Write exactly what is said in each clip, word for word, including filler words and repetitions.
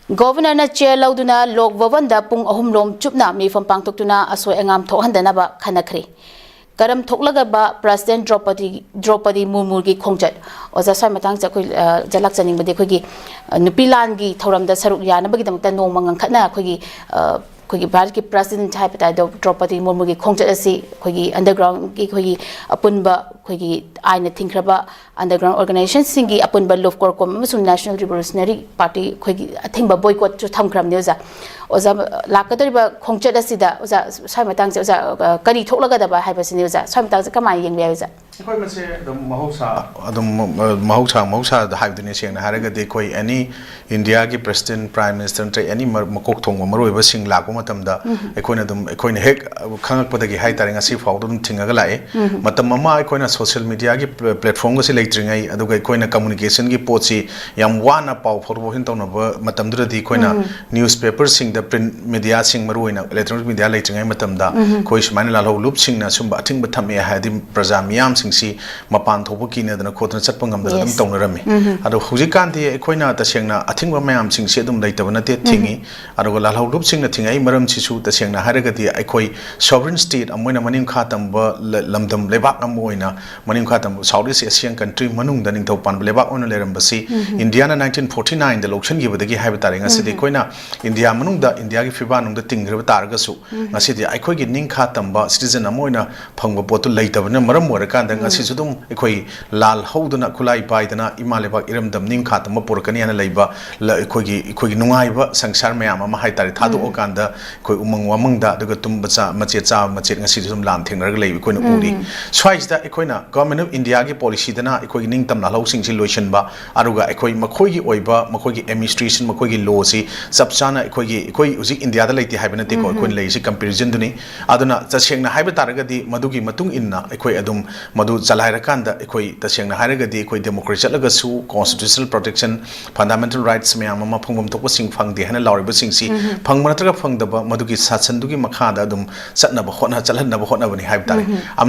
ꯒꯣꯚꯔꯅꯔꯅ chair ꯂꯧꯗꯨꯅ ꯂꯣꯛ ꯚꯕꯟꯗ ꯄꯨꯡ ꯑꯍꯨꯝ ꯂꯣꯝ ꯆꯨꯞꯅ ꯃꯤꯐꯝ ꯄꯥꯡꯊꯣꯛꯇꯨꯅ ꯑꯁꯣꯏ ꯑꯉꯥꯝ ꯊꯣꯛꯍꯟꯗꯅꯕ ꯈꯟꯅꯈ꯭ꯔꯦ꯫ ꯀꯔꯝ ꯊꯣꯛꯂꯒꯕ ꯄ꯭ꯔꯁꯤꯗꯦꯟ ꯗ꯭ꯔꯧꯄꯗꯤ, ꯗ꯭ꯔꯧꯄꯗꯤ ꯃꯨꯔꯃꯨꯒꯤ ꯈꯣꯡꯆꯠ? ꯑꯣꯖꯥ, ꯁ꯭ꯋꯥꯏ ꯃꯇꯥꯡꯁꯦ ꯑꯩꯈꯣꯏ, ꯑ, ꯑꯣꯖꯥ ꯂꯥꯛꯆꯅꯤꯡꯕꯗꯤ ꯑꯩꯈꯣꯏꯒꯤ, ꯑ, ꯅꯨꯄꯤ ꯂꯥꯟꯒꯤ ꯊꯧꯔꯝꯗ ꯁꯔꯨꯛ ꯌꯥꯅꯕꯒꯤꯗꯃꯛꯇ ꯅꯣꯡꯃ ꯉꯟꯈꯠꯅ ꯑꯩꯈꯣꯏꯒꯤ, ꯑ, ꯑꯩꯈꯣꯏꯒꯤ ꯚꯥꯔꯠꯀꯤ ꯄ꯭ꯔꯁꯤꯗꯦꯟ ꯍꯥꯏꯕ ꯇꯥꯔꯦ, ꯗ꯭ꯔꯧ-, ꯗ꯭ꯔꯧꯄꯗꯤ ꯃꯨꯔꯃꯨꯒꯤ ꯈꯣꯡꯆꯠ ꯑꯁꯤ ꯑꯩꯈꯣꯏꯒꯤ ꯑꯟꯗꯔꯒ꯭ꯔꯥꯎꯟꯒꯤ ꯑꯩꯈꯣꯏꯒꯤ ꯑꯄꯨꯟꯕ ꯑꯩꯈꯣꯏꯒꯤ ꯑꯥꯏꯟꯅ ꯊꯤꯡꯈ꯭ꯔꯕ ꯑꯟꯗꯔꯒ꯭ꯔꯥꯎꯟ ꯑꯣꯔꯒꯅꯥꯏꯖꯦꯁꯟꯁꯤꯡꯒꯤ ꯑꯄꯨꯟꯕ ꯂꯨꯐ ꯀꯣꯔꯀꯣꯝ ꯑꯃꯁꯨꯡ ꯅꯦꯁꯅꯦꯜ ꯔꯤꯚꯣꯂꯨꯁꯅꯔꯤ ꯄꯥꯔꯇꯤ ꯑꯩꯈꯣꯏꯒꯤ ꯑꯊꯤꯡꯕ ꯕꯣꯏꯀꯣꯠꯁꯨ ꯊꯝꯈ꯭ꯔꯕꯅꯤ ꯑꯣꯖꯥ꯫ ꯑꯣꯖꯥ, ꯂꯥꯛꯀꯗꯧꯔꯤꯕ ꯈꯣꯡꯆꯠ ꯑꯁꯤꯗ ꯑꯣꯖꯥ, ꯁ꯭ꯋꯥꯏ ꯃꯇꯥꯡꯁꯦ ꯑꯣꯖꯥ, ꯑ, ꯀꯔꯤ ꯊꯣꯛꯂꯒꯗꯕ ꯍꯥꯏꯕꯁꯤꯅꯤ ꯑꯣꯖꯥ? ꯁ꯭ꯋꯥꯏ ꯃꯇꯥꯡꯁꯦ ꯀꯃꯥꯏꯅ ꯌꯦꯡꯕ ꯌꯥꯏ ꯑꯣꯖꯥ? ꯑꯩꯈꯣꯏ ꯃꯁꯦ ꯑꯗꯨꯝ ꯃꯍꯧꯁꯥ, ꯑꯗꯨꯝ, ꯑ, ꯃꯍꯧꯁꯥ, ꯃꯍꯧꯁꯥꯗ ꯍꯥꯏꯕꯗꯨꯅꯤ꯫ ꯁꯦꯡꯅ ꯍꯥꯏꯔꯒꯗꯤ ꯑꯩꯈꯣꯏ ꯑꯦꯅꯤ ꯏꯟꯗꯤꯌꯥꯒꯤ ꯄ꯭ꯔꯁꯤꯗꯦꯟ, ꯄ꯭ꯔꯥꯏꯝ ꯃꯤꯅꯤꯁꯇꯔ ꯅꯠꯇ꯭ꯔꯒ ꯑꯦꯅꯤ ꯃ-, ꯃꯀꯣꯛ ꯊꯣꯡꯕ ꯃꯔꯨꯑꯣꯏꯕꯁꯤꯡ ꯂꯥꯛꯄ ꯃꯇꯝꯗ ꯑꯩꯈꯣꯏꯅ ꯑꯗꯨꯝ, ꯑꯩꯈꯣꯏꯅ ꯍꯦꯛ ꯈꯪꯉꯛꯄꯗꯒꯤ ꯍꯥꯏꯇꯥꯔꯦ, ꯉꯁꯤ ꯐꯥꯎꯕꯗ ꯑꯗꯨꯝ ꯊꯤꯡꯉꯒ ꯂꯥꯛꯑꯦ꯫ ꯃꯇꯝ ꯑꯃ ꯑꯩꯈꯣꯏꯅ ꯁꯣꯁꯤꯌꯦꯜ ꯃꯤꯗꯤꯌꯥꯒꯤ ꯄ꯭ꯂꯦ-, ꯄ꯭ꯂꯦꯠꯐꯣꯔꯝꯒꯁꯤ ꯂꯩꯇ꯭ꯔꯤꯉꯩ, ꯑꯗꯨꯒ ꯑꯩꯈꯣꯏꯅ ꯀꯝꯃꯨꯅꯤꯀꯦꯁꯟꯒꯤ ꯄꯣꯠꯁꯤ ꯌꯥꯝ ꯋꯥꯅ ꯄꯥꯎ ꯐꯥꯎꯗꯣꯛ ꯐꯥꯎꯖꯤꯟ ꯇꯧꯅꯕ ꯃꯇꯝꯗꯨꯗꯗꯤ ꯑꯩꯈꯣꯏꯅ ꯅ꯭ꯌꯨꯁꯄꯦꯄꯔꯁꯤꯡꯗ, ꯄ꯭ꯔꯤꯟꯠ ꯃꯤꯗꯤꯌꯥꯁꯤꯡ, ꯃꯔꯨꯑꯣꯏꯅ ꯏꯂꯦꯛꯇ꯭ꯔꯣꯅꯤꯛ ꯃꯤꯗꯤꯌꯥ ꯂꯩꯇ꯭ꯔꯤꯉꯩ ꯃꯇꯝꯗ ꯑꯩꯈꯣꯏ ꯁꯨꯃꯥꯏꯅ ꯂꯥꯜꯍꯧ ꯂꯨꯞꯁꯤꯡꯅ ꯁꯨꯝꯕ ꯑꯊꯤꯡꯕ ꯊꯝꯃꯦ ꯍꯥꯏꯔꯗꯤ ꯄ꯭ꯔꯖꯥ ꯃꯤꯌꯥꯝꯁꯤꯡꯁꯤ ꯃꯄꯥꯟ ꯊꯣꯛꯄ ꯀꯤꯅꯗꯅ ꯈꯣꯠꯇꯅ ꯆꯠꯄ ꯉꯝꯗꯅ ꯑꯗꯨꯝ ꯇꯧꯅꯔꯝꯃꯤ꯫ ꯑꯗꯣ ꯍꯧꯖꯤꯛꯀꯥꯟꯗꯤ ꯑꯩꯈꯣꯏꯅ ꯇꯁꯦꯡꯅ ꯑꯊꯤꯡꯕ ꯃꯌꯥꯝꯁꯤꯡꯁꯤ ꯑꯗꯨꯝ ꯂꯩꯇꯕ ꯅꯠꯇꯦ, ꯊꯤꯡꯉꯤ꯫ ꯑꯗꯨꯒ ꯂꯥꯜꯍꯧ ꯂꯨꯞꯁꯤꯡꯅ ꯊꯤꯡꯉꯛꯏ ꯃꯔꯝꯁꯤꯁꯨ ꯇꯁꯦꯡꯅ ꯍꯥꯏꯔꯒꯗꯤ ꯑꯩꯈꯣꯏ ꯁꯣꯚꯔꯤꯟ ꯁ꯭ꯇꯦꯠ ꯑꯃ ꯑꯣꯏꯅ, ꯃꯅꯤꯡ ꯃꯈꯥ ꯇꯝꯕ ꯂ-, ꯂꯝꯗꯝ ꯂꯩꯕꯥꯛ ꯑꯃ ꯑꯣꯏꯅ, ꯃꯅꯤꯡ ꯃꯈꯥ ꯇꯝꯕ ꯁꯥꯎꯠ ꯏꯁ ꯑꯦꯁꯤꯌꯥꯟ ꯀꯟꯇ꯭ꯔꯤ ꯃꯅꯨꯡꯗ ꯅꯤꯡꯊꯧ ꯄꯥꯟꯕ ꯂꯩꯕꯥꯛ ꯑꯣꯏꯅ ꯂꯩꯔꯝꯕꯁꯤ ꯏꯟꯗꯤꯌꯥꯅ ꯅꯥꯏꯟꯇꯤꯟ ꯐꯣꯔꯇꯤ ꯅꯥꯏꯟꯗ ꯂꯧꯁꯤꯟꯈꯤꯕꯗꯒꯤ ꯍꯥꯏꯕ ꯇꯥꯔꯦ, ꯉꯁꯤꯗꯤ ꯑꯩꯈꯣꯏꯅ ꯏꯟꯗꯤꯌꯥ ꯃꯅꯨꯡꯗ ꯏꯟꯗꯤꯌꯥꯒꯤ ꯐꯤꯕꯥ ꯅꯨꯡꯗ ꯇꯤꯡꯈ꯭ꯔꯕ ꯇꯥꯔꯒꯁꯨ ꯉꯁꯤꯗꯤ ꯑꯩꯈꯣꯏꯒꯤ ꯅꯤꯡꯈꯥ ꯇꯝꯕ ꯁꯤꯇꯤꯖꯟ ꯑꯃ ꯑꯣꯏꯅ ꯐꯪꯕ ꯄꯣꯠꯇꯨ ꯂꯩꯇꯕꯅ ꯃꯔꯝ ꯑꯣꯏꯔꯀꯥꯟꯗ ꯉꯁꯤꯁꯨ ꯑꯗꯨꯝ ꯑꯩꯈꯣꯏ ꯂꯥꯜ ꯍꯧꯗꯅ, ꯈꯨꯠꯂꯥꯏ ꯄꯥꯏꯗꯅ ꯏꯃꯥ ꯂꯩꯕꯥꯛ ꯏꯔꯝꯗꯝ ꯅꯤꯡꯈꯥ ꯇꯝꯕ ꯄꯨꯔꯛꯀꯅꯤ ꯍꯥꯏꯅ ꯂꯩꯕ ꯂ-, ꯑꯩꯈꯣꯏꯒꯤ, ꯑꯩꯈꯣꯏꯒꯤ ꯅꯨꯡꯉꯥꯏꯕ ꯁꯪꯁꯥꯔ ꯃꯌꯥꯝ ꯑꯃ ꯍꯥꯏꯇꯥꯔꯦ, ꯊꯥꯗꯣꯛꯑꯀꯥꯟꯗ ꯑꯩꯈꯣꯏ ꯎꯃꯪ ꯋꯥꯃꯪꯗ, ꯑꯗꯨꯒ ꯇꯨꯝꯕ ꯆꯥ-, ꯃꯆꯦꯠ ꯆꯥꯕ ꯃꯆꯦꯠ ꯉꯁꯤꯁꯨ ꯑꯗꯨꯝ ꯂꯥꯟ ꯊꯦꯡꯅꯔꯒ ꯂꯩꯕ ꯑꯩꯈꯣꯏꯅ ꯎꯔꯤ꯫ ꯁ꯭ꯋꯥꯏꯁꯤꯗ ꯑꯩꯈꯣꯏꯅ ꯒꯣꯚꯔꯟꯃꯦꯟ ꯑꯣꯐ ꯏꯟꯗꯤꯌꯥꯒꯤ ꯄꯣꯂꯤꯁꯤꯗꯅ ꯑꯩꯈꯣꯏꯒꯤ ꯅꯤꯡꯇꯝ ꯂꯥꯜꯍꯧꯁꯤꯡꯁꯤ ꯂꯣꯏꯁꯤꯟꯕ, ꯑꯗꯨꯒ ꯑꯩꯈꯣꯏ ꯃꯈꯣꯏꯒꯤ ꯑꯣꯏꯕ, ꯃꯈꯣꯏꯒꯤ ꯑꯦꯗꯃꯤꯅꯤꯁꯇ꯭ꯔꯦꯁꯟ, ꯃꯈꯣꯏꯒꯤ ꯂꯣꯁꯤ ꯆꯞ ꯆꯥꯅ ꯑꯩꯈꯣꯏꯒꯤ, ꯑꯩꯈꯣꯏ ꯍꯧꯖꯤꯛ ꯏꯟꯗꯤꯌꯥꯗ ꯂꯩꯇꯦ ꯍꯥꯏꯕ ꯅꯠꯇꯦꯀꯣ, ꯑꯩꯈꯣꯏꯅ ꯂꯩꯔꯤꯁꯤ ꯀꯝꯄꯦꯔꯤꯖꯟꯗꯨꯅꯤ꯫ ꯑꯗꯨꯅ ꯇꯁꯦꯡꯅ ꯍꯥꯏꯕ ꯇꯥꯔꯒꯗꯤ ꯃꯗꯨꯒꯤ ꯃꯇꯨꯡ ꯏꯟꯅ ꯑꯩꯈꯣꯏ ꯑꯗꯨꯝ ꯃꯗꯨ ꯆꯂꯥꯏꯔꯀꯥꯟꯗ ꯑꯩꯈꯣꯏ ꯇꯁꯦꯡꯅ ꯍꯥꯏꯔꯒꯗꯤ ꯑꯩꯈꯣꯏ democracy ꯆꯠꯂꯒꯁꯨ constitutional protection, fundamental rights ꯃꯌꯥꯝ ꯑꯃ ꯐꯪꯐꯝ ꯊꯣꯛꯄꯁꯤꯡ ꯐꯪꯗꯦ ꯍꯥꯏꯅ ꯂꯥꯎꯔꯤꯕꯁꯤꯡꯁꯤ ꯐꯪꯕ ꯅꯠꯇ꯭ꯔꯒ ꯐꯪꯗꯕ, ꯃꯗꯨꯒꯤ ꯁꯥꯁꯟꯗꯨꯒꯤ ꯃꯈꯥꯗ ꯑꯗꯨꯝ ꯆꯠꯅꯕ ꯍꯣꯠꯅ ꯆꯠꯍꯟꯅꯕ ꯍꯣꯠꯅꯕꯅꯤ ꯍꯥꯏꯕ ꯇꯥꯔꯦ꯫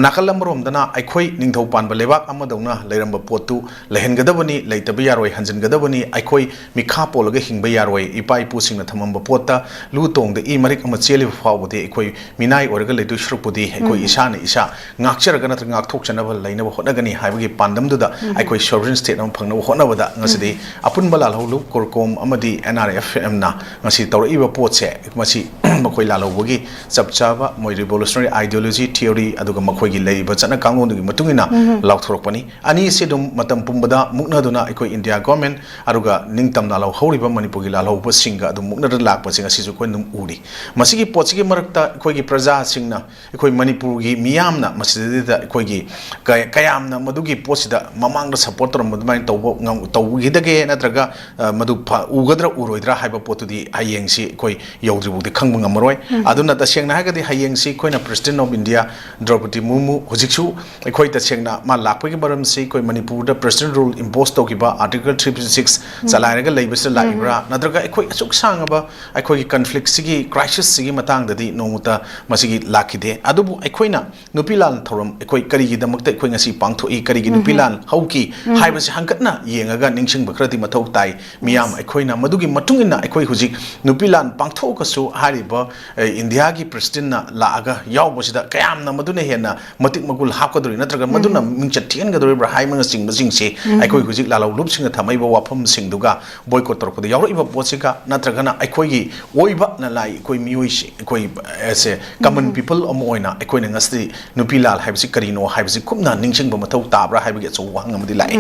ꯅꯥꯀꯜ ꯑꯃꯔꯣꯝꯗꯅ ꯑꯩꯈꯣꯏ ꯅꯤꯡꯊꯧ ꯄꯥꯟꯕ ꯂꯩꯕꯥꯛ ꯑꯃꯗꯧꯅ ꯂꯩꯔꯝꯕ ꯄꯣꯠꯇꯨ ꯂꯩꯍꯟꯒꯗꯕꯅꯤ, ꯂꯩꯇꯕ ꯌꯥꯔꯣꯏ, ꯍꯟꯖꯤꯟꯒꯗꯕꯅꯤ꯫ ꯑꯩꯈꯣꯏ ꯃꯤꯈꯥ ꯄꯣꯜꯂꯒ ꯍꯤꯡꯕ ꯌꯥꯔꯣꯏ꯫ ꯏꯄꯥ ꯏꯄꯨꯁꯤꯡꯅ ꯊꯝꯃꯝꯕ ꯄꯣꯠꯇ ꯂꯨ ꯇꯣꯡꯗ ꯏ ꯃꯔꯤꯛ ꯑꯃ ꯆꯦꯜꯂꯤꯕ ꯐꯥꯎꯕꯗꯤ ꯑꯩꯈꯣꯏ ꯃꯤꯅꯥꯏ ꯑꯣꯏꯔꯒ ꯂꯩꯗꯣꯏ ꯁꯔꯨꯛꯄꯨꯗꯤ ꯑꯩꯈꯣꯏ ꯏꯁꯥꯅ ꯏꯁꯥ ꯉꯥꯛꯆꯔꯒ ꯅꯠꯇ꯭ꯔꯒ ꯉꯥꯛꯊꯣꯛꯆꯅꯕ ꯂꯩꯅꯕ ꯍꯣꯠꯅꯒꯅꯤ ꯍꯥꯏꯕꯒꯤ ꯄꯥꯟꯗꯝꯗꯨꯗ ꯑꯩꯈꯣꯏ sovereign state ꯑꯃ ꯐꯪꯅꯕ ꯍꯣꯠꯅꯕꯗ ꯉꯁꯤꯗꯤ ꯑꯄꯨꯟꯕ ꯂꯥꯜꯍꯧꯂꯨꯞ ꯀꯣꯔꯀꯣꯝ ꯑꯃꯗꯤ N R F M ꯅ ꯉꯁꯤ ꯇꯧꯔꯛꯏꯕ ꯄꯣꯠꯁꯦ, ꯃꯁꯤ ꯃꯈꯣꯏ ꯂꯥꯜꯍꯧꯕꯒꯤ ꯆꯞ ꯆꯥꯕ ꯃꯣꯏ revolutionary ideology, theory, ꯑꯗꯨꯒ ꯃꯈꯣꯏꯒꯤ ꯂꯩꯔꯤꯕ ꯆꯠꯅ ꯀꯥꯡꯂꯣꯟꯗꯨꯒꯤ ꯃꯇꯨꯡ ꯏꯟꯅ ꯂꯥꯎꯊꯣꯔꯛꯄꯅꯤ꯫ ꯑꯅꯤꯁꯤ ꯑꯗꯨꯝ ꯃꯇꯝ ꯄꯨꯝꯕꯗ ꯃꯨꯛꯅꯗꯨꯅ ꯑꯩꯈꯣꯏ India government ꯑꯗꯨꯒ ꯅꯤꯡꯇꯝ ꯂꯥꯜꯍꯧ ꯍꯧꯔꯤꯕ ꯃꯅꯤꯄꯨꯔꯒꯤ ꯂꯥꯜꯍꯧꯕꯁꯤꯡꯒ ꯑꯗꯨꯝ ꯃꯨꯛꯅꯗꯨꯅ ꯂꯥꯛꯄꯁꯤꯡ ꯑꯁꯤꯁꯨ ꯑꯩꯈꯣꯏ ꯑꯗꯨꯝ ꯎꯔꯤ꯫ ꯃꯁꯤꯒꯤ ꯄꯣꯠꯁꯤꯒꯤ ꯃꯔꯛꯇ ꯑꯩꯈꯣꯏꯒꯤ ꯄ꯭ꯔꯖꯥꯁꯤꯡꯅ, ꯑꯩꯈꯣꯏ ꯃꯅꯤꯄꯨꯔꯒꯤ ꯃꯤꯌꯥꯝꯅ ꯃꯁꯤꯗꯩꯗ ꯑꯩꯈꯣꯏꯒꯤ ꯀ-, ꯀꯌꯥꯝꯅ ꯃꯗꯨꯒꯤ ꯄꯣꯠꯁꯤꯗ ꯃꯃꯥꯡꯗ support ꯇꯧꯔꯝꯕ ꯑꯗꯨꯃꯥꯏꯅ ꯇꯧꯕ ꯉꯝ-, ꯇꯧꯈꯤꯗꯒꯦ ꯅꯠꯇ꯭ꯔꯒ, ꯑ, ꯃꯗꯨ ꯐ-, ꯎꯒꯗ꯭ꯔꯥ ꯎꯔꯣꯏꯗ꯭ꯔꯥ ꯍꯥꯏꯕ ꯄꯣꯠꯇꯨꯗꯤ ꯍꯌꯦꯡꯁꯤ ꯑꯩꯈꯣꯏ ꯌꯧꯗ꯭ꯔꯤꯐꯥꯎꯗꯤ ꯈꯪꯕ ꯉꯝꯃꯔꯣꯏ꯫ ꯑꯗꯨꯅ ꯇꯁꯦꯡꯅ ꯍꯥꯏꯔꯒꯗꯤ ꯍꯌꯦꯡꯁꯤ ꯑꯩꯈꯣꯏꯅ President of India ꯗ꯭ꯔꯧꯄꯗꯤ ꯃꯨꯔꯃꯨ ꯍꯧꯖꯤꯛꯁꯨ ꯑꯩꯈꯣꯏ ꯇꯁꯦꯡꯅ ꯃꯥ ꯂꯥꯛꯄꯒꯤ ꯃꯔꯝꯁꯤ ꯑꯩꯈꯣꯏ ꯃꯅꯤꯄꯨꯔꯗ President rule impose ꯇꯧꯈꯤꯕ Article three fifty six ꯆꯂꯥꯏꯔꯒ ꯂꯩꯕꯁꯤꯗ ꯂꯥꯛꯏꯕ꯭ꯔꯥ, ꯅꯠꯇ꯭ꯔꯒ ꯑꯩꯈꯣꯏ ꯑꯁꯨꯛ ꯁꯥꯡꯉꯕ ꯑꯩꯈꯣꯏꯒꯤ conflict ꯁꯤꯒꯤ, crisis ꯁꯤꯒꯤ ꯃꯇꯥꯡꯗꯗꯤ ꯅꯣꯡꯃꯇ ꯃꯁꯤꯒꯤ ꯂꯥꯛꯈꯤꯗꯦ꯫ ꯑꯗꯨꯕꯨ ꯑꯩꯈꯣꯏꯅ ꯅꯨꯄꯤ ꯂꯥꯟ ꯊꯧꯔꯝ ꯑꯩꯈꯣꯏ ꯀꯔꯤꯒꯤꯗꯃꯛꯇ ꯑꯩꯈꯣꯏ ꯉꯁꯤ ꯄꯥꯡꯊꯣꯛꯏ, ꯀꯔꯤꯒꯤ ꯅꯨꯄꯤ ꯂꯥꯟ ꯍꯧꯈꯤ ꯍꯥꯏꯕꯁꯤ ꯍꯟꯒꯠꯅ ꯌꯦꯡꯉꯒ ꯅꯤꯡꯁꯤꯡꯕ ꯈꯔꯗꯤ ꯃꯊꯧ ꯇꯥꯏ ꯃꯤꯌꯥꯝ꯫ ꯑꯩꯈꯣꯏꯅ ꯃꯗꯨꯒꯤ ꯃꯇꯨꯡ ꯏꯟꯅ ꯑꯩꯈꯣꯏ ꯍꯧꯖꯤꯛ ꯅꯨꯄꯤ ꯂꯥꯟ ꯄꯥꯡꯊꯣꯛꯑꯒꯁꯨ ꯍꯥꯏꯔꯤꯕ, ꯑꯦ, ꯏꯟꯗꯤꯌꯥꯒꯤ President ꯅ ꯂꯥꯛꯑꯒ ꯌꯥꯎꯕꯁꯤꯗ ꯀꯌꯥꯝꯅ ꯃꯗꯨꯅ ꯍꯦꯟꯅ ꯃꯇꯤꯛ ꯃꯒꯨꯜ ꯍꯥꯞꯀꯗꯧꯔꯤ ꯅꯠꯇ꯭ꯔꯒ ꯃꯗꯨꯅ ꯃꯤꯡꯆꯠ ꯊꯤꯍꯟꯒꯗꯧꯔꯤꯕ꯭ꯔꯥ ꯍꯥꯏꯕꯅꯆꯤꯡꯕꯁꯤꯡꯁꯦ ꯑꯩꯈꯣꯏ ꯍꯧꯖꯤꯛ ꯂꯥꯜꯍꯧꯂꯨꯞꯁꯤꯡꯅ ꯊꯝꯃꯛꯏꯕ ꯋꯥꯐꯝꯁꯤꯡꯗꯨꯒ boycott ꯇꯧꯔꯛꯄꯗ ꯌꯥꯎꯔꯛꯏꯕ ꯄꯣꯠꯁꯤꯒ ꯅꯠꯇ꯭ꯔꯒꯅ ꯑꯩꯈꯣꯏꯒꯤ ꯑꯣꯏꯕ ꯅꯂꯥꯏ ꯑꯩꯈꯣꯏ ꯃꯤꯑꯣꯏꯁꯤ, ꯑꯩꯈꯣꯏ, ꯑꯦ, ꯁꯦ common people ꯑꯃ ꯑꯣꯏꯅ ꯑꯩꯈꯣꯏꯅ ꯉꯁꯤ ꯅꯨꯄꯤ ꯂꯥꯟ ꯍꯥꯏꯕꯁꯤ ꯀꯔꯤꯅꯣ ꯍꯥꯏꯕꯁꯤ ꯀꯨꯞꯅ ꯅꯤꯡꯁꯤꯡꯕ ꯃꯊꯧ ꯇꯥꯕ꯭ꯔꯥ ꯍꯥꯏꯕꯒꯤ ꯑꯆꯧꯕ ꯋꯥꯍꯪ ꯑꯃꯗꯤ ꯂꯥꯛꯏ꯫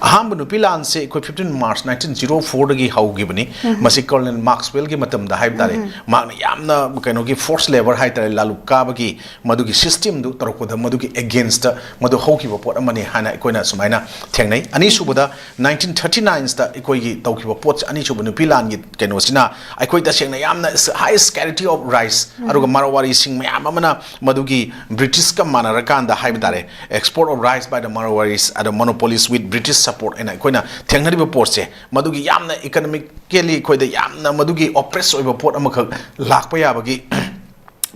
ꯑꯍꯥꯟꯕ ꯅꯨꯄꯤ ꯂꯥꯟꯁꯦ ꯑꯩꯈꯣꯏ fifteen March nineteen zero four ꯗꯒꯤ ꯍꯧꯈꯤꯕꯅꯤ꯫ ꯃꯁꯤ Colonel Maxwell ꯒꯤ ꯃꯇꯝꯗ ꯍꯥꯏꯕ ꯇꯥꯔꯦ꯫ ꯃꯍꯥꯛꯅ ꯌꯥꯝꯅ ꯀꯩꯅꯣꯒꯤ forced labour ꯍꯥꯏ ꯇꯥꯔꯦ, ꯂꯥꯂꯨꯛ ꯀꯥꯕꯒꯤ ꯃꯗꯨꯒꯤ system ꯗꯨ ꯇꯧꯔꯛꯄꯗ ꯃꯗꯨꯒꯤ against ꯇ ꯃꯗꯨ ꯍꯧꯈꯤꯕ ꯄꯣꯠ ꯑꯃꯅꯤ ꯍꯥꯏꯅ ꯑꯩꯈꯣꯏꯅ ꯁꯨꯃꯥꯏꯅ ꯊꯦꯡꯅꯩ꯫ ꯑꯅꯤꯁꯨꯕꯗ nineteen thirty nine ꯗ ꯑꯩꯈꯣꯏꯒꯤ ꯇꯧꯈꯤꯕ ꯄꯣꯠꯁꯦ, ꯑꯅꯤꯁꯨꯕ ꯅꯨꯄꯤ ꯂꯥꯟꯒꯤ ꯀꯩꯅꯣꯁꯤꯅ ꯑꯩꯈꯣꯏ ꯇꯁꯦꯡꯅ ꯌꯥꯝꯅ highest quality of rice, ꯑꯗꯨꯒ ꯃꯔꯋꯥꯔꯤꯁꯤꯡ ꯃꯌꯥꯝ ꯑꯃꯅ ꯃꯗꯨꯒꯤ British ꯀ ꯃꯥꯟꯅꯔꯀꯥꯟꯗ ꯍꯥꯏꯕ ꯇꯥꯔꯦ, Export of rice by the Marwaris, ꯑꯗ monopolies with British support ꯍꯥꯏꯅ ꯑꯩꯈꯣꯏꯅ ꯊꯦꯡꯅꯔꯤꯕ ꯄꯣꯠꯁꯦ, ꯃꯗꯨꯒꯤ ꯌꯥꯝꯅ economically ꯑꯩꯈꯣꯏꯗ ꯌꯥꯝꯅ ꯃꯗꯨꯒꯤ oppress ꯑꯣꯏꯕ ꯄꯣꯠ ꯑꯃꯈꯛ ꯂꯥꯛꯄ ꯌꯥꯕꯒꯤ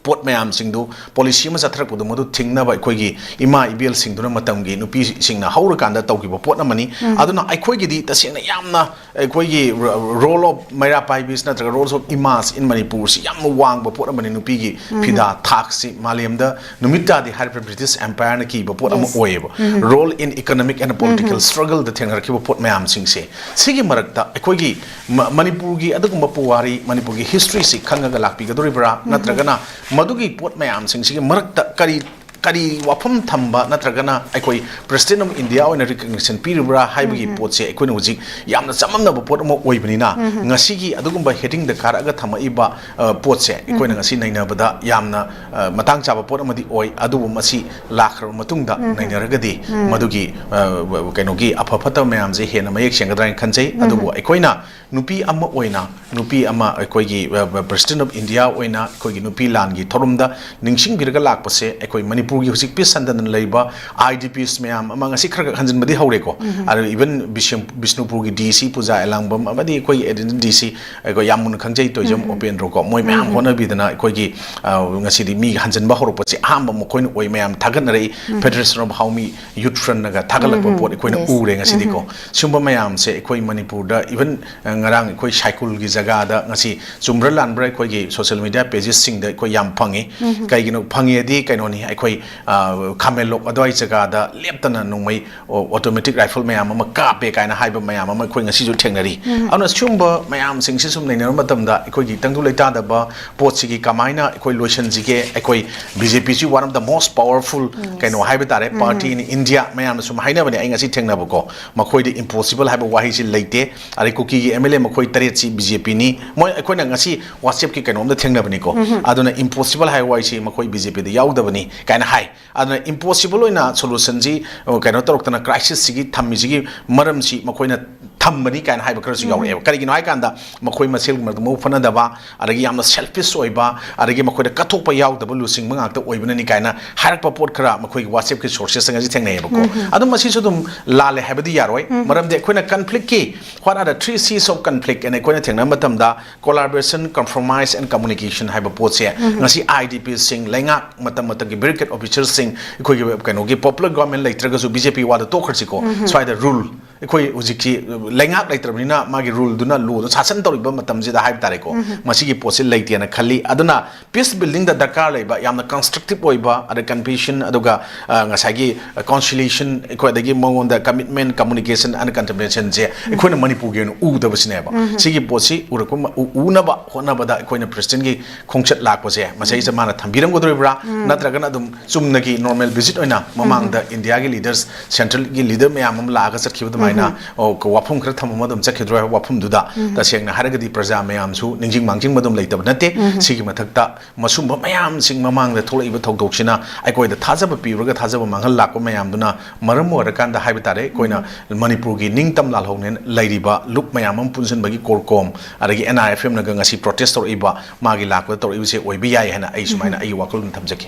ꯄꯣꯠ ꯃꯌꯥꯝꯁꯤꯡꯗꯨ, policy ꯑꯃ ꯆꯠꯊꯔꯛꯄꯗꯨ, ꯃꯗꯨ ꯊꯤꯡꯅꯕ ꯑꯩꯈꯣꯏꯒꯤ ꯏꯃꯥ ꯏꯕꯦꯜꯁꯤꯡꯗꯨꯅ ꯃꯇꯝꯒꯤ ꯅꯨꯄꯤꯁꯤꯡꯅ ꯍꯧꯔꯀꯥꯟꯗ ꯇꯧꯈꯤꯕ ꯄꯣꯠ ꯑꯃꯅꯤ꯫ ꯑꯗꯨꯅ ꯑꯩꯈꯣꯏꯒꯤꯗꯤ ꯇꯁꯦꯡꯅ ꯌꯥꯝꯅ ꯑꯩꯈꯣꯏꯒꯤ ro-, role of ꯃꯩꯔꯥ ꯄꯥꯏꯕꯤꯁ ꯅꯠꯇ꯭ꯔꯒ roles of ꯏꯃꯥꯁ in ꯃꯅꯤꯄꯨꯔꯁꯤ ꯌꯥꯝꯅ ꯋꯥꯡꯕ ꯄꯣꯠ ꯑꯃꯅꯤ꯫ ꯅꯨꯄꯤꯒꯤ ꯐꯤꯗꯥ ꯊꯥꯛꯁꯤ ꯃꯥꯂꯦꯝꯗ ꯅꯨꯃꯤꯠ ꯇꯥꯗꯤ ꯍꯥꯏꯔꯤꯕ British Empireꯅ ꯀꯤꯕ ꯄꯣꯠ ꯑꯃ Yes. ꯑꯣꯏꯌꯦꯕ꯫ Role in economic and political struggleꯗ ꯊꯦꯡꯅꯔꯛꯈꯤꯕ ꯄꯣꯠ ꯃꯌꯥꯝꯁꯤꯡꯁꯦ, ꯁꯤꯒꯤ ꯃꯔꯛꯇ ꯑꯩꯈꯣꯏꯒꯤ ꯃ-, ꯃꯅꯤꯄꯨꯔꯒꯤ ꯑꯗꯨꯒꯨꯝꯕ ꯄꯨꯋꯥꯔꯤ, ꯃꯅꯤꯄꯨꯔꯒꯤ historyꯁꯤ ꯈꯪꯉꯒ ꯂꯥꯛꯄꯤꯒꯗꯧꯔꯤꯕ꯭ꯔꯥ? ꯅꯠꯇ꯭ꯔꯒꯅ ꯃꯗꯨꯒꯤ ꯄꯣꯠ ꯃꯌꯥꯝꯁꯤꯡꯁꯤꯒꯤ ꯃꯔꯛꯇ ꯀꯔꯤ, ꯀꯔꯤ ꯋꯥꯐꯝ ꯊꯝꯕ, ꯅꯠꯇ꯭ꯔꯒꯅ ꯑꯩꯈꯣꯏ President of India ꯑꯣꯏꯅ recognition ꯄꯤꯔꯤꯕ꯭ꯔꯥ ꯍꯥꯏꯕꯒꯤ ꯄꯣꯠꯁꯦ ꯑꯩꯈꯣꯏꯅ ꯍꯧꯖꯤꯛ ꯌꯥꯝꯅ ꯆꯃꯝꯅꯕ ꯄꯣꯠ ꯑꯃ ꯑꯣꯏꯕꯅꯤꯅ, ꯉꯁꯤꯒꯤ ꯑꯗꯨꯒꯨꯝꯕ headingꯗ ꯀꯥꯔꯛꯑꯒ ꯊꯝꯃꯛꯏꯕ, ꯑ, ꯄꯣꯠꯁꯦ ꯑꯩꯈꯣꯏꯅ ꯉꯁꯤ ꯅꯩꯅꯕꯗ ꯌꯥꯝꯅ, ꯑ, ꯃꯇꯥꯡ ꯆꯥꯕ ꯄꯣꯠ ꯑꯃꯗꯤ ꯑꯣꯏ꯫ ꯑꯗꯨꯕꯨ ꯃꯁꯤ ꯂꯥꯛꯈ꯭ꯔꯕ ꯃꯇꯨꯡꯗ ꯅꯩꯅꯔꯒꯗꯤ ꯃꯗꯨꯒꯤ, ꯑ, ꯀꯩꯅꯣꯒꯤ ꯑꯐ ꯐꯠꯇꯕ ꯃꯌꯥꯝꯁꯦ ꯍꯦꯟꯅ ꯃꯌꯦꯛ ꯁꯦꯡꯒꯗ꯭ꯔꯥ ꯍꯥꯏꯅ ꯈꯟꯖꯩ꯫ ꯑꯗꯨꯕꯨ ꯑꯩꯈꯣꯏꯅ ꯅꯨꯄꯤ ꯑꯃ ꯑꯣꯏꯅ, ꯅꯨꯄꯤ ꯑꯃ ꯑꯩꯈꯣꯏꯒꯤ, ꯑ, President of India ꯑꯣꯏꯅ ꯑꯩꯈꯣꯏꯒꯤ ꯅꯨꯄꯤ ꯂꯥꯟꯒꯤ ꯊꯧꯔꯝꯗ ꯅꯤꯡꯁꯤꯡꯕꯤꯔꯒ ꯂꯥꯛꯄꯁꯦ, ꯑꯩꯈꯣꯏ ꯃꯅꯤꯄꯨꯔꯒꯤ ꯍꯧꯖꯤꯛ ꯄꯤꯁ ꯍꯟꯗꯅ ꯂꯩꯕ IDPs ꯃꯌꯥꯝ ꯑꯃ ꯉꯁꯤ ꯈꯔ ꯈꯔ ꯍꯟꯖꯤꯟꯕꯗꯤ ꯍꯧꯔꯦꯀꯣ꯫ ꯑꯗꯨ even ꯕꯤꯁꯦꯝ-, ꯕꯤꯁꯅꯨꯄꯨꯔꯒꯤ DC ꯄꯨꯖꯥ ꯑꯦꯂꯥꯡꯕꯝ ꯑꯃꯗꯤ ꯑꯩꯈꯣꯏꯒꯤ Additional DC, ꯑꯩꯈꯣꯏ ꯌꯥꯝ ꯃꯨꯟꯅ ꯈꯪꯖꯩ, ꯇꯣꯏꯖꯝ ꯎꯄꯦꯟꯗ꯭ꯔꯣ ꯀꯣ, ꯃꯣꯏ ꯃꯌꯥꯝ ꯍꯣꯠꯅꯕꯤꯗꯅ ꯑꯩꯈꯣꯏꯒꯤ, ꯑ, ꯉꯁꯤꯗꯤ ꯃꯤ ꯍꯟꯖꯤꯟꯕ ꯍꯧꯔꯛꯄꯁꯦ ꯑꯍꯥꯟꯕ ꯃꯈꯣꯏꯅ ꯑꯣꯏ꯫ ꯃꯌꯥꯝ ꯊꯥꯒꯠꯅꯔꯛꯏ꯫ Federation of Haomi Youth Frontꯅꯒ ꯊꯥꯒꯠꯂꯛꯄ ꯄꯣꯠ ꯑꯩꯈꯣꯏꯅ ꯎꯔꯦ ꯉꯁꯤꯗꯤꯀꯣ꯫ ꯁꯤꯒꯨꯝꯕ ꯃꯌꯥꯝꯁꯦ ꯑꯩꯈꯣꯏ ꯃꯅꯤꯄꯨꯔꯗ even, ꯑ, ꯉꯔꯥꯡ ꯑꯩꯈꯣꯏ ꯁꯥꯏꯀꯨꯜꯒꯤ ꯖꯒꯥꯗ ꯉꯁꯤ ꯆꯨꯝꯕ꯭ꯔꯥ ꯂꯥꯟꯕ꯭ꯔꯥ ꯑꯩꯈꯣꯏꯒꯤ social media pagesꯁꯤꯡꯗ ꯑꯩꯈꯣꯏ ꯌꯥꯝ ꯐꯪꯉꯤ꯫ ꯀꯩꯒꯤꯅꯣ ꯐꯪꯉꯦꯗꯤ ꯀꯩꯅꯣꯅꯤ, ꯑꯩꯈꯣꯏ, ꯑ, ꯈꯥꯃꯦꯟꯂꯣꯛ ꯑꯗꯨꯋꯥꯏ ꯖꯒꯥꯗ ꯂꯦꯞꯇꯅ ꯅꯣꯡꯃꯩ ꯑꯣ-, automatic rifle ꯃꯌꯥꯝ ꯑꯃ ꯀꯥꯞꯄꯦ ꯀꯥꯏꯅ ꯍꯥꯏꯕ ꯃꯌꯥꯝ ꯑꯃ ꯑꯩꯈꯣꯏ ꯉꯁꯤꯁꯨ ꯊꯦꯡꯅꯔꯤ꯫ ꯑꯗꯨꯅ ꯁꯤꯒꯨꯝꯕ ꯃꯌꯥꯝꯁꯤꯡꯁꯤ ꯁꯨꯝ ꯅꯩꯅꯕ ꯃꯇꯝꯗ ꯑꯩꯈꯣꯏꯒꯤ ꯇꯪꯗꯨ ꯂꯩꯇꯥꯗꯕ ꯄꯣꯠꯁꯤꯒꯤ ꯀꯃꯥꯏꯅ ꯑꯩꯈꯣꯏ ꯂꯣꯏꯁꯤꯟꯁꯤꯒꯦ? ꯑꯩꯈꯣꯏ BJPꯁꯤ one of the most powerful ꯀꯩꯅꯣ ꯍꯥꯏꯕ ꯇꯥꯔꯦ, party in India ꯃꯌꯥꯝꯅ ꯁꯨꯝ ꯍꯥꯏꯅꯕꯅꯦ꯫ ꯑꯩ ꯉꯁꯤ ꯊꯦꯡꯅꯕꯀꯣ, ꯃꯈꯣꯏꯗ impossible ꯍꯥꯏꯕ ꯋꯥꯍꯩꯁꯤ ꯂꯩꯇꯦ꯫ ꯑꯗꯩ ꯀꯨꯀꯤꯒꯤ MLA ꯃꯈꯣꯏ ꯇꯔꯦꯠꯁꯤ BJPꯅꯤ꯫ ꯃꯣꯏ, ꯑꯩꯈꯣꯏꯅ ꯉꯁꯤ WhatsAppꯀꯤ ꯀꯩꯅꯣꯝꯗ ꯊꯦꯡꯅꯕꯅꯤꯀꯣ꯫ ꯑꯗꯨꯅ impossible ꯍꯥꯏꯕ ꯋꯥꯍꯩꯁꯤ ꯃꯈꯣꯏ BJPꯗ ꯌꯥꯎꯗꯕꯅꯤ ꯀꯥꯏꯅ ꯍꯥꯏ꯫ ꯑꯗꯨꯅ impossible ꯑꯣꯏꯅ solutionꯁꯤ, ꯑ, ꯀꯩꯅꯣ ꯇꯧꯔꯛꯇꯅ crisisꯁꯤꯒꯤ ꯊꯝꯃꯤꯁꯤꯒꯤ ꯃꯔꯝꯁꯤ ꯃꯈꯣꯏꯅ ꯊꯝꯕꯅꯤ ꯀꯥꯏꯅ ꯍꯥꯏꯕ ꯈꯔꯁꯨ ꯌꯥꯎꯔꯛꯑꯦꯕ꯫ ꯀꯔꯤꯒꯤꯅꯣ ꯍꯥꯏꯀꯥꯟꯗ ꯃꯈꯣꯏ ꯃꯁꯦꯜꯒꯤ ꯃꯔꯛꯇ ꯃꯕꯨꯛ ꯐꯅꯗꯕ, ꯑꯗꯒꯤ ꯌꯥꯝꯅ selfish ꯑꯣꯏꯕ, ꯑꯗꯒꯤ ꯃꯈꯣꯏꯗ ꯀꯠꯊꯣꯛꯄ ꯌꯥꯎꯗꯕ ꯂꯨꯆꯤꯡꯕ ꯉꯥꯛꯇ ꯑꯣꯏꯕꯅꯅꯤ ꯀꯥꯏꯅ ꯍꯥꯏꯔꯛꯄ ꯄꯣꯠ ꯈꯔ ꯃꯈꯣꯏꯒꯤ WhatsApp-ꯀꯤ sources ꯉꯁꯤ ꯊꯦꯡꯅꯩꯌꯦꯕꯀꯣ꯫ ꯑꯗꯨꯝ ꯃꯁꯤꯁꯨ ꯑꯗꯨꯝ ꯂꯥꯜꯂꯦ ꯍꯥꯏꯕꯗꯤ ꯌꯥꯔꯣꯏ꯫ ꯃꯔꯝꯗꯤ ꯑꯩꯈꯣꯏꯅ conflict-ꯀꯤ, what are the three C's of conflict? ꯑꯅ ꯑꯩꯈꯣꯏꯅ ꯊꯦꯡꯅꯕ ꯃꯇꯝꯗ collaboration, compromise and communication ꯍꯥꯏꯕ ꯄꯣꯠꯁꯦ ꯉꯁꯤ IDPs-ꯁꯤꯡ, ꯂꯩꯉꯥꯛ ꯃꯇꯝ ꯃꯇꯝꯒꯤ bureaucratic officer-ꯁꯤꯡ, ꯑꯩꯈꯣꯏꯒꯤ ꯀꯩꯅꯣꯒꯤ popular government ꯂꯩꯇ꯭ꯔꯒꯁꯨ, BJP ꯋꯥꯗ ꯇꯣꯛꯈ꯭ꯔꯁꯤꯀꯣ, ꯁ꯭ꯋꯥꯏꯗ rule, ꯑꯩꯈꯣꯏ ꯍꯧꯖꯤꯛꯁꯤ ꯂꯩꯉꯥꯛ ꯂꯩꯇ꯭ꯔꯕꯅꯤꯅ ꯃꯥꯒꯤ rule-ꯗꯨꯅ, law-ꯗꯨ ꯁꯥꯁꯟ ꯇꯧꯔꯤꯕ ꯃꯇꯝꯁꯤꯗ ꯍꯥꯏꯕ ꯇꯥꯔꯦꯀꯣ, ꯃꯁꯤꯒꯤ ꯄꯣꯠꯁꯤ ꯂꯩꯇꯦꯅ ꯈꯜꯂꯤ꯫ ꯑꯗꯨꯅ peace building-ꯗ ꯗꯔꯀꯥꯔ ꯂꯩꯕ ꯌꯥꯝꯅ constructive ꯑꯣꯏꯕ, ꯑꯗ compassion, ꯑꯗꯨꯒ ꯑ, ꯉꯁꯥꯏꯒꯤ conciliation, ꯑꯩꯈꯣꯏ ꯑꯗꯒꯤ ꯃꯉꯣꯟꯗ commitment, communication and contemplation-ꯁꯦ ꯑꯩꯈꯣꯏꯅ ꯃꯅꯤꯄꯨꯔꯒꯤ ꯑꯣꯏꯅ ꯎꯗꯕꯁꯤꯅꯦꯕ꯫ ꯁꯤꯒꯤ ꯄꯣꯠꯁꯤ ꯎꯔꯛꯄ ꯃ-, ꯎ-, ꯎꯅꯕ ꯍꯣꯠꯅꯕꯗ ꯑꯩꯈꯣꯏꯅ president-ꯀꯤ ꯈꯣꯡꯆꯠ ꯂꯥꯛꯄꯁꯦ ꯃꯁꯩꯁꯦ ꯃꯥꯅ ꯊꯝꯕꯤꯔꯝꯒꯗꯣꯔꯤꯕ꯭ꯔꯥ? ꯅꯠꯇ꯭ꯔꯒꯅ ꯑꯗꯨꯝ ꯆꯨꯝꯅꯒꯤ normal visit ꯑꯣꯏꯅ ꯃꯃꯥꯡꯗ India-ꯒꯤ leaders, central-ꯒꯤ leader ꯃꯌꯥꯝ ꯑꯃ ꯂꯥꯛꯑꯒ ꯆꯠꯈꯤꯕ ꯑꯗꯨꯃꯥꯏꯅ, ꯑꯣ, ꯀ-, ꯋꯥꯐꯝ ꯈꯔ ꯊꯝꯃꯝꯃ ꯑꯗꯨꯝ ꯆꯠꯈꯤꯗ꯭ꯔꯣ ꯍꯥꯏꯕ ꯋꯥꯐꯝꯗꯨꯗ? ꯇꯁꯦꯡꯅ ꯍꯥꯏꯔꯒꯗꯤ ꯄ꯭ꯔꯖꯥ ꯃꯌꯥꯝꯁꯨ ꯅꯤꯡꯁꯤꯡ ꯃꯥꯡꯖꯤꯡꯕ ꯑꯗꯨꯝ ꯂꯩꯇꯕ ꯅꯠꯇꯦ꯫ ꯁꯤꯒꯤ ꯃꯊꯛꯇ ꯃꯁꯨꯝꯕ ꯃꯌꯥꯝꯁꯤꯡ ꯃꯃꯥꯡꯗ ꯊꯣꯛꯂꯛꯏꯕ ꯊꯧꯗꯣꯛꯁꯤꯅ ꯑꯩꯈꯣꯏꯗ ꯊꯥꯖꯕ ꯄꯤꯕꯒ ꯊꯥꯖꯕ ꯃꯥꯡꯍꯜ ꯂꯥꯛꯄ ꯃꯌꯥꯝꯗꯨꯅ ꯃꯔꯝ ꯑꯣꯏꯔꯀꯥꯟꯗ ꯍꯥꯏꯕ ꯇꯥꯔꯦ, ꯑꯩꯈꯣꯏꯅ ꯃꯅꯤꯄꯨꯔꯒꯤ ꯅꯤꯡꯇꯝ ꯂꯥꯜꯍꯧꯅꯦꯅ ꯂꯩꯔꯤꯕ ꯂꯨꯞ ꯃꯌꯥꯝ ꯑꯃ ꯄꯨꯟꯁꯤꯟꯕꯒꯤ CORCOM, ꯑꯗꯒꯤ NIFM-ꯅꯒ ꯉꯁꯤ protest ꯇꯧꯔꯛꯏꯕ, ꯃꯥꯒꯤ ꯂꯥꯛꯄꯗ ꯇꯧꯔꯛꯏꯕꯁꯦ ꯑꯣꯏꯕ ꯌꯥꯏ ꯍꯥꯏꯅ ꯑꯩ ꯁꯨꯃꯥꯏꯅ ꯑꯩꯒꯤ ꯋꯥꯈꯜꯂꯣꯟ ꯊꯝꯖꯒꯦ꯫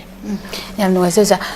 ꯌꯥꯝ ꯅꯨꯡꯉꯥꯏꯖꯩ ꯑꯣꯖꯥ꯫